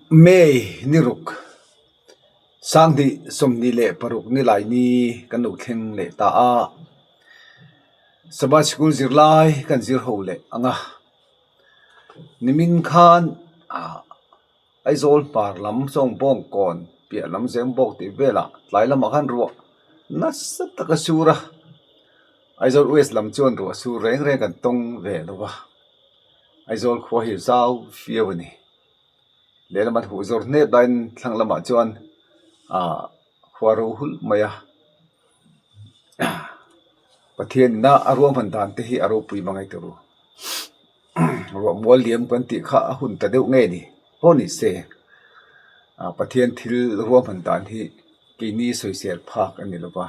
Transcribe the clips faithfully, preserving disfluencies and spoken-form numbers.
May ni ruk, sang hni sawmhni le paruk ni lai ni kan lo thleng leh ta a. Sabbath School zir lai kan zir ho leh ang a. Nimin khan, a, Aizawl Hmar lam Sawng Bawng kawn, piah lam Zeng Bawng ti vela, tlai lama khan ruah nasa taka sur a. Aizawl West lam chuan ruah sur reng reng kan tawng ve lo va. Aizawl khua hi zau fiau a ni. Lehlam an huh zawr hnep dain thlang lamah chuan, a, khua ro hul mai a. Pathian ina a ruahman dan te hi a ropui mang ei turu. Ruah mual liam kan tih kha a hun ta deuh nge ni. Pawh ni se, a, Pathian thil ruahman dan hi keini sawisel phak a ni lo va,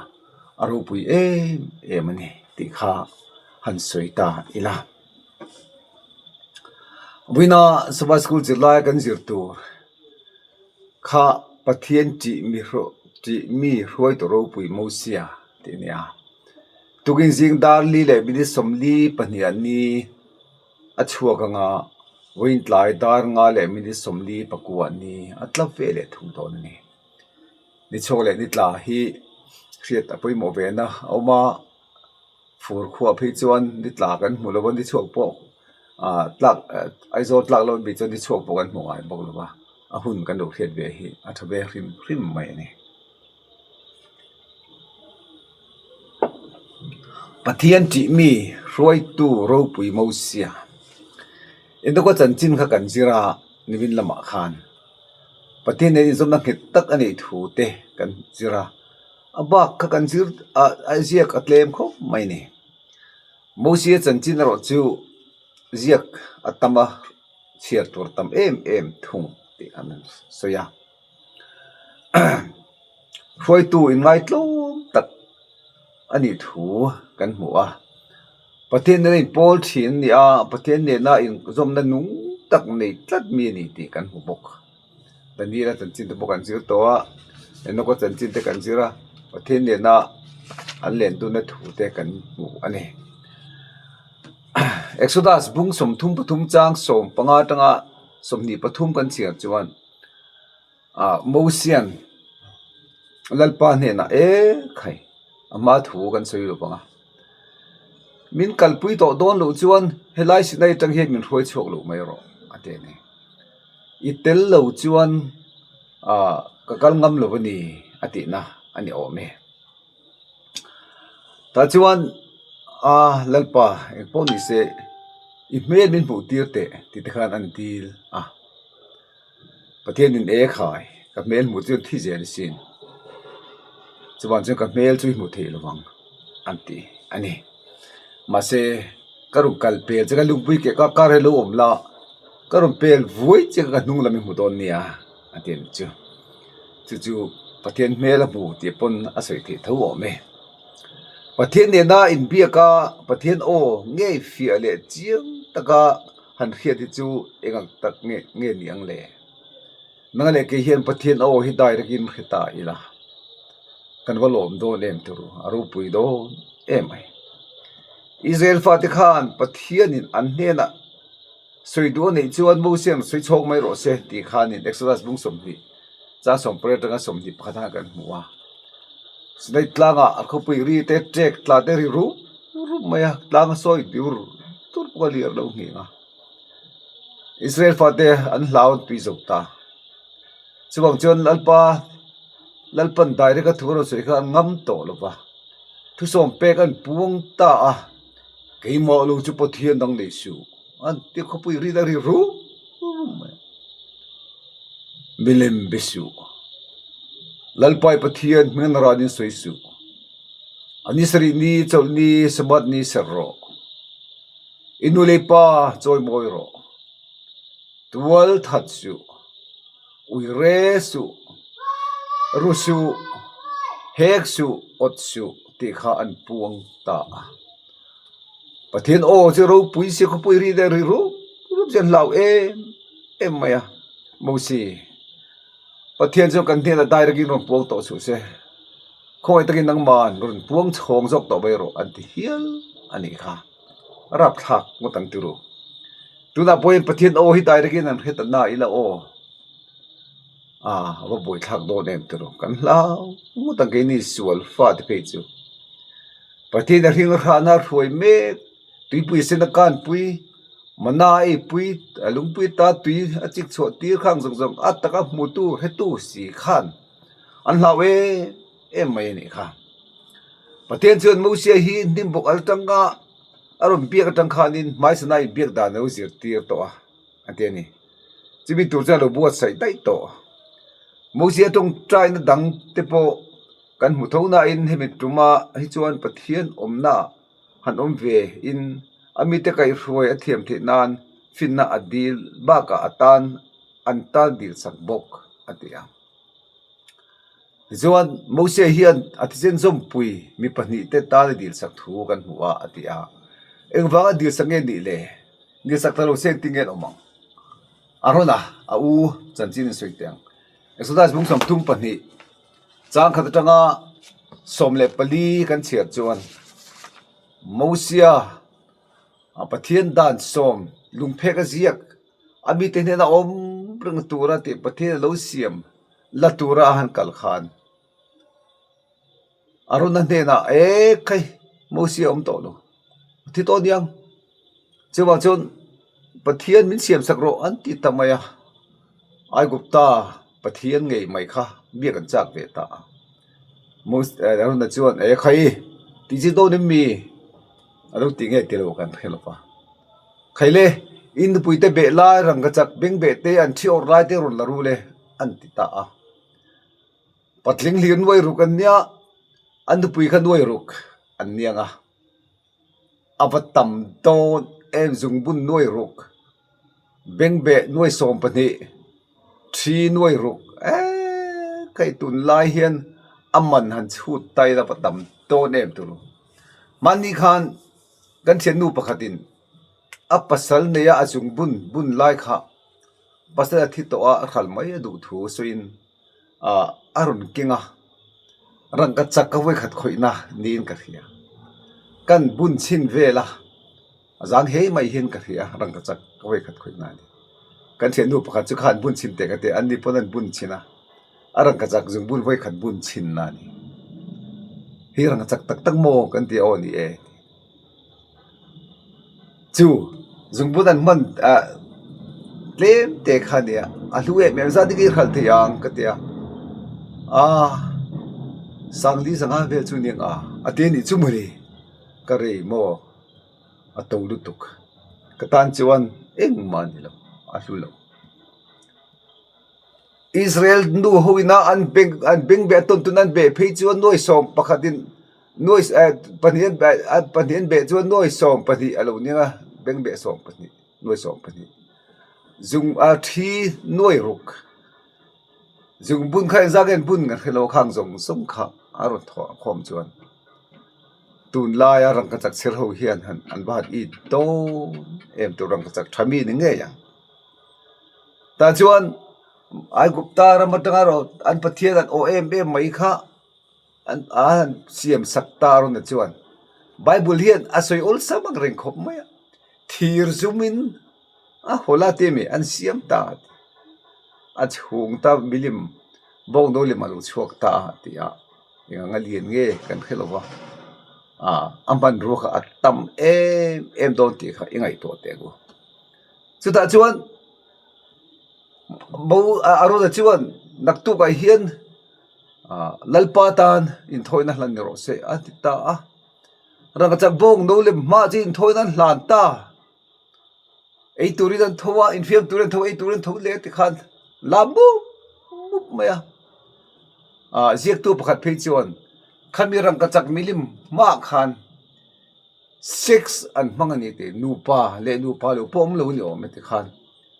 a ropui em em a ni tih kha han sawi ta ila. Vawiina Sabbath School zir lai kan zir tur kha Pathian ṭih mi hru-, ṭih mi hruaitu ropui Mosia tih a ni a. Tukin zing dar li leh minute sawmli pahnih a ni a chhuak ang a, vawiin tlai dar nga leh minute sawmli pakua ni a tla ve leh thung dawn a ni. Ni chhuak leh ni tla hi hriat a pawimawh ve na a awm a, fur khua phei chuan ni tla kan hmu lo va, ni chhuak pawh, a, tlak, a, Aizawl tlak lo mi chuan ni chhuak pawh kan hmu ngai bawk lo va, a hun kan lo hriat ve hi a ṭha ve hrim hrim mai a ni. Pathian ṭih mi hruaitu ropui Mosia. Enoka chanchin kha kan zir a, nimin lamah khan Pathian nen inzawmna nghet tak a neih thu te kan zir a. A bak kha kan zir a, a ziak a tlem khawp mai ni. Mosia chanchin erawh chu ziak a tam a, chhiar tur tam em em thung tih an sawi a. Hruaitu inngaitlawm tak a nih thu kan hmu a. Pathian nena inpawl ṭhin a ni a, Pathian nena inzawmna nung tak nei tlat mi a ni tih kan hmu bawk. Daniela chanchin te pawh kan zir tawh a, Enoka chanchin te kan zir a, Pathian nena an len duna thu te kan hmu a ni. Exodus bung sawmthum pathum chang sawm panga aṭanga sawmhnih pathum kan chhiar chuan, a, Mosian Lalpa hnena, e khai, a hma thu kan sawi lo vang a. Min kalpui tawh dawn lo chuan helai Sinai aṭang hian min hruai chhuak lo mai rawh, a ti a ni. I tel lo chuan, a, ka kal ngam lo a ni, a tihna a ni awm e. Tah chuan, a, Lalpa, engpawh ni se, i hmel min hmuh tir teh, tih te khan an dil a. Pathianin, e khai, ka hmel hmu chu thi zel sin. Chuvang chuan ka hmel chu i hmu thei lo vang, an ti a ni. Mahse, ka rawn kal pel che, ka lungpui ke ka kar hi lo awm la, ka rawn pel vuai che ka hnung lam i hmu dawn nia, a ti a ni chu. Chu chu Pathian hmel a hmu tih pawn a sawi thei tho awm e. Pathian nena inbiak a, Pathian aw ngei fiah leh chiang taka han hriat hi chu eng ang tak nge, nge ni ang le? Nang leh kei hian Pathian aw hi dairekin hre ta ila, kan va lawm dawn em turu, a ropui dawn em ai. Israel fate khan Pathianin an hnena sawi duh a neih chuan Mosian sawi chhawk mai rawh se tih khanin Exodus bung sawmhnih, chang sawmpariat aṭanga sawmhnih pakhat khan kan hmu a. Sinai tlangah a khawpui ri te, ṭek tla te ri rum rum mai a, tlang a sawi dur dur bawk a, liar lo nghing a. Israel fate an hlau an tui zo ta. Chuvang chuan Lalpa, Lalpan direct a thu a rawn sawi kha an ngam tawh lo va. Thusawm pek an puang ta a. Keimah lo chu Pathian dang nei suh, an ti, khawpui ri te ri rum rum mai. Milem be suh. Lalpa i Pathian hming ranin sawi suh. A ni sarih ni, chawlh ni, Sabbath ni ser rawh. I nu leh pa chawimawi rawh. Tual that suh, uire suh, ru suh, hek suh, awt suh tih kha an puang ta a. Pathian aw chu ropui si, khawpui ri te ri rum rum chen hlau em em mai a. Mosi, Pathian chuan kan hnena direct-in rawn puang tawh suh se. Khawngaih takin nangman rawn puang chhawng zawk tawh mai rawh, an ti hial a nih kha. A rapthlak ngawt ang turu. Tunah pawhin Pathian aw hi direct-in an hre ta na ila aw. A, a va buoithlak dawn em tiro. Kan hlau ngawt ang, keini suol fate phei chu. Pathien a hring hrana hruai mek, tuipui sena kanpui, mana ei pui, a lungpui ta tui a chik chhuah tir khang zawng zawng, a taka hmutu, hretu si khan an hlau em em mai a ni kha. Pathien chuan Mosia hi hnim bawk al tanga a rawn biak atang khanin hmaisana inbiak dan a lo zir tir tawh a, a ti a ni. Chumi tur chuan lo buatsaih daih tawh. Mosia ṭawngṭaina dang te pawh kan hmu tho nain hemi tuma hi chuan Pathien awmna han awm ve in, a mite kaihhruai a thiam theih nan finna a dil bakah a tan, an tan dil sak bawk a ti a. Tichuan Mosia hian a thisen zawmpui mi pahnih te tan a dil sak thu kan hmu a, a ti a. Engvanga dil sak nge ni le? Dil sak ta lo se ti nge awm ang? Arona, a u chanchin in sawi teh ang. Exodus bung sawmthum pahnih, chang khat atanga sawm leh pali kan chhiar chuan, Mosia, a, Pathien dan sawm lungphek a ziak, a mite hnena awm reng tura tih Pathien a lo siam la tura a han kal khan, Arona hnena, "E khai, Mosia awm tawh lo, thi tawh niang. Chuvang chuan Pathian min siam sak rawh," an ti ta mai a. Aigupta Pathian ngei mai kha biak an chak ve ta a. Mos-, eh, Arona chuan, "E khai, ti chi dawn em mi?" A lo ti nge ti lo kan hre lo va. "Khai le, in nupui te beh lai, rangkachak beng beh te an thi awrh lai te rawn la ru le," an ti ta a. Patling hlir nuai ruk an nia, an nupui kha nuai ruk an niang a. A va tam dawn em, zungbun nuai ruk, bengbeh nuai sawm pahnih, thi nuai ruk. E, kei tunlai hian a man han chhut ta ila va tam dawn em turu. Mahni khan kan thiannu pakhatin a pasal neia a zungbun bun lai kha pasal a thi tawh a, a hral mai a duh thu sawiin, a, a rawn keng a, rangkachak ka vawi khat khawihna niin ka hria. Kan bun chhin vel a, a zang hei mai hian ka hria, rangkachak ka vawi khat khawihna ni. Kan thiannu pakhat chu khan bun chhin teh ka ti, anni pawn an bun chhin a, a rangkachak zungbun vawi khat bun chhinna ni. Hi rangkachak tak tak maw kan ti, aw ni e. Chu, zungbun an hman, a, tlem te kha nia, a hlu em em zat dingin hral thei ang ka ti a. A, sangli sanga vel chu ning a, a ti ni chu mawle, ka rei maw, a to lutuk. Ka tan chuan engmah ni lo, a hlu lo. Israel nu ho ina an beng, an beng beh tawn tun an beh phei chuan nuai sawm pakhatin, nuai, eh, pahnih an beh, an pahnih an beh chuan nuai sawm pahnih a lo ning a, beng beh sawm pahnih, nuai sawm pahnih. Zung a thi nuai ruk. Zungbun kha engzat nge an bun kan hre lo, khang zawng zawng kha a rawn thaw khawm chuan. Tunlaia rangkachak chher ho hian han, an va han it dawn em, tu rangkachak ṭha mi ni ngei ang. Tah chuan Aigupta ram aṭanga ro, an Pathian an aw em em mai kha, an, an siam sak ta Arona chuan. Bible hian a sawi awlsam ang reng khawp mai a. Thir zumin a hawla te mi an siam ta, a chhung ta milim bawng no lem a lo chhuak ta a ti a. Enganga lian nge kan hre lo va. A, a hmanrua kha a tam em em dawn tih kha i ngaihtuah teh u. Chutah chuan, Mo-, a, Arona chuan naktukah hian, a, Lalpa tan inthawina hlan ni rawh se, a ti ta a. Rangkachak bawng no lem hma chu inthawina an hlan ta. Ei turin an tho a, infiam turin an tho, ei turin an tho le ti khan lam mup mup mai a. A, ziaktu pakhat phei chuan, khami rangkachak milim hma khan sex an hmang a ni tih, nupa leh nupa lo pawh awm lo ni awm e ti khan,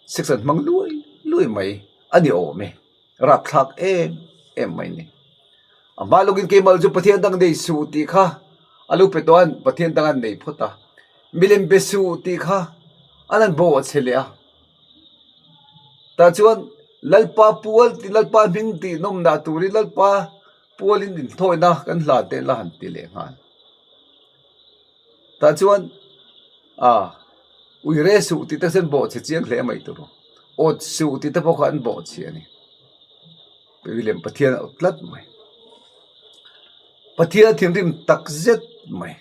sex an hmang luai luai mai a ni awm e, rapthlak em em mai ni. A hma lawkin keimal chu Pathian dang nei suh tih kha a lo pe tawh a, Pathian dang an nei phawt a, milem be suh tih kha an han bawhchhe leh a. Tah chuan Lalpa pual ti, Lalpa hming tih nawmna turin Lalpa pualin inthawina kan hlan te la han ti leh nghal. Tah chuan, a, uire suh tih te kha an bawhchhe chiang hle mai tur. Awt suh tih te pawh kha an bawhchhe a ni. William Pathian a tlat mai. Pathian a thinrim tak zet mai.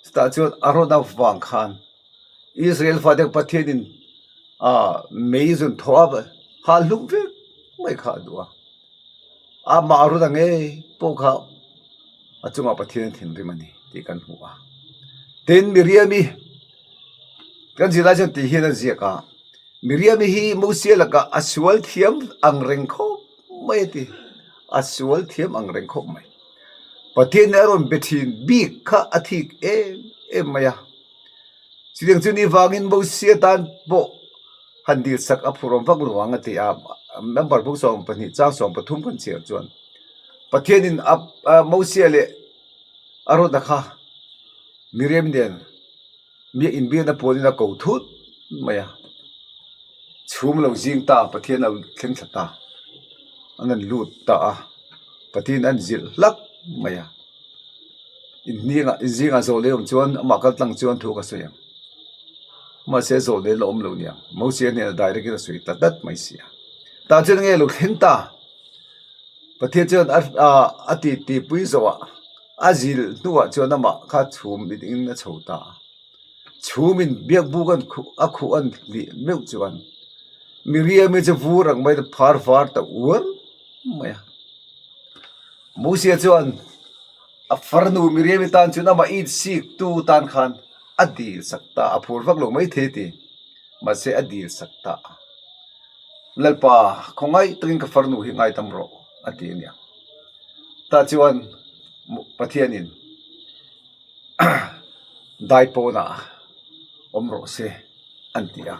Chutah chuan Aron a vang khan Israel fate Pathianin, a, mei zun thaw a, hal hlum vek mai kha a duh a. Ama Aron a ngei pawh kha a chunga Pathian a thinrim a ni tih kan hmu a. Tin Miriam hi kan zir lai chuan ti hian a ziak a. Miriam hi Mosia laka a sual thiam ang reng khawp mai a ti. A sual thiam ang reng khawp mai. Pathian a rawn be ṭhin bik kha a thik em em mai a. Chutiang chu ni vangin Mosia tan pawh han dil sak a phur awm vak lo ang a ti a. Number bung sawm pahnih chang sawm pathum kan chhiar chuan Pathianin a, a, Mosia leh Aron a kha Miriam nen mi inbiakna puanin a ko thut mai a. Chhum lo zing ta, Pathian lo thleng thla ta. An han lut ta a. Pathian an zilh hlak mai a. In zinga, in zinga zawlnei awm chuan, amah kal tlang chuan thu ka sawi ang. Mahse, zawlnei la awm lo nia. Mosia hnena direct in a sawi ta tlat mai si a. Tah chuan nge lo thleng ta? Pathian chuan a, a, a ti, tipui zo a, a zil hnuah chuan amah kha chhum in a chho ta. Chhumin biakbuk an khu, a khu an lih meuh chuan Miriam hi chu vur ang mai phar var ta uar mai a. Mosia chuan a farnu Miriam hi tan chuan amah it sik tu tan khan a dil sak ta, a phur vak lo mai thei ti. Mahse, a dil sak ta. Lalpa, khawngai takin ka farnu hi ngaidam rawh, a ti a nia. Tah chuan Pathianin daipawnah awm rawh se, an ti a.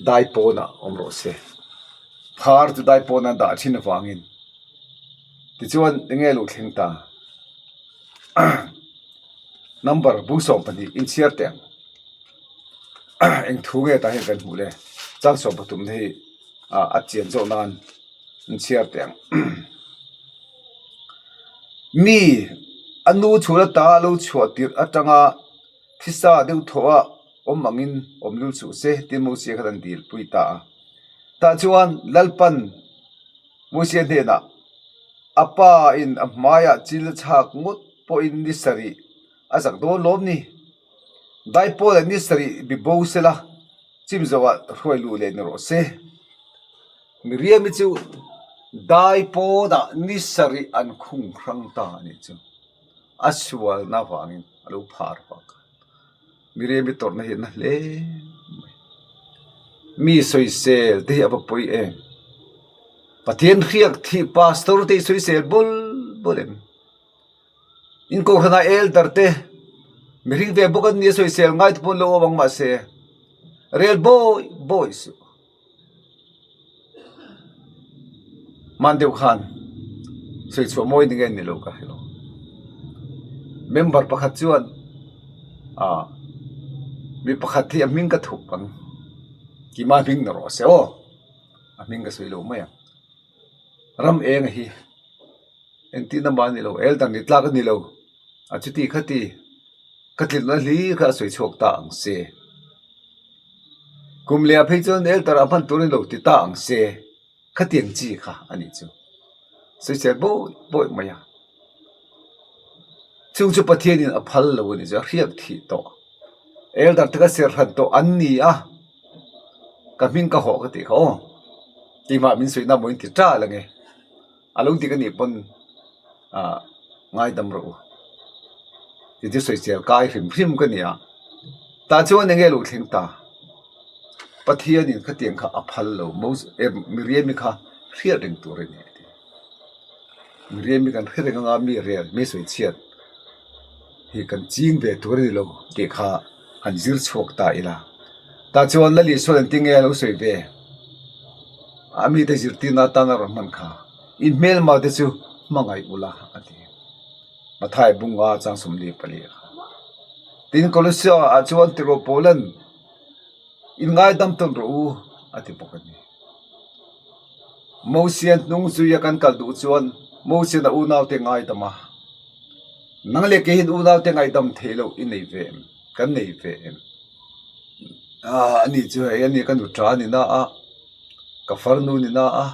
Daipawnah awm rawh se. Phar chu daipawnah dah ṭhin avangin. Tichuan, enge lo thleng ta? Number bung sawm pahnih in chhiar teh ang. Eng thu nge ta hian kan hmuh le? Chang sawm pathum hi, a, a chian zawh nan in chhiar teh ang. Mi a nu chhun ata lo chhuah tirh atanga thisa deuh thawh a awm angin awm lul suh se, tiin Mosia khan an dilpui ta a. Tah chuan Lalpan Mosia hnenah, a pa in a hmaiah chil a chhak ngawt pawhin ni sarih a zak dawn lawm ni? Daipawnah ni sarih bi bo sela, chim zoah hruai luh leh ni rawh se. Miriam hi chu daipawnah ni sarih an khung hrang ta a nih chu. A sualna vangin a lo phar vak a. Miriam hi tawrhna hi a na hle mai. Mi sawisel te hi a va pawi em. Pathian hriak thih pastor te sawisel bul bul em. In kohrana elder te, mihring ve bawk an nia, sawisel ngai te pawn lo awm ang mahse, rel bawi bawi suh. Hman deuh khan sawi chhuah mawi ni nge ni lo ka hre lo. Member pakhat chuan, a, mi pakhat hi a hming ka thup ang. Keima hming ni rawh se aw. A hming ka sawi lo mai ang. Ram eng a hi. Engtin a mah ni lo, elder ni tlak a ni lo. A chuti khati, ka tlin a hli kha a sawi chhuak ta ang se. Kum leh a phei chuan elder a hman tur a ni lo ti ta ang se. Khatiang chi kha a nih chu. Sawisel bawi bawi mai a. Chung chu Pathianin a phal lo a nih chu, a hriak thih tawh. Elder te ka serhran tawh an ni a. Ka hming ka hawh ka tih kha aw. Keimah min sawina mawiin ti ta la nge. A lo dik a nih pawn, a, ngaidam rawh u. Ti chu sawisel kai hrim hrim ka ni a. Tah chuan enge lo thleng ta? Pathianin khatiang kha a phal lo, Mos-, eh, Miriam hi kha hriat reng tur a ni a ti. Miriam hi kan hre reng anga mi rel, mi sawi chhiat hi kan ching ve tur a ni lo tih kha han zir chhuak ta ila. Tah chuan Lal Isuan engtin nge a lo sawi ve? A mite zirtirna atan a rawn hman kha, in hmelmate chu hmangaih ula, a ti. Mathai bung nga chang sawmli pali kha. Tin Kolosia ah chuan tiraw Paulan, in ngaidam tawn rawh u, a ti bawk a ni. Mosian hnungzuia kan kal duh chuan Mosian a unaute ngaidam a. Nang leh kei hin unaute ngaidam thei lo i nei ve em? Kan nei ve em? A, ani chu hei ani, ka nu ṭha ni na a, ka farnu ni na a,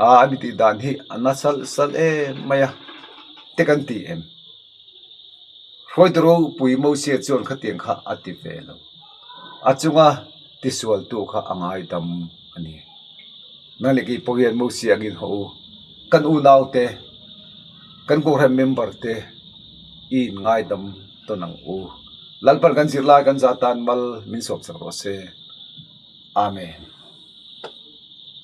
A, a mi ti dan hi a na sal sal em mai a. Te kan ti em. Hruoi ta ro, pui Mosie chun khatiang kha a ti ve lo. A chunga tisuoltu kha a ngaidam a nih. Nang le kei po hian Mosie angin haw u. Kan unaute, kan kohran member te, in ngaidam tawn ang u. Lalpan kan zirlai kan zatan mal min sawp sak rawh se. Amen.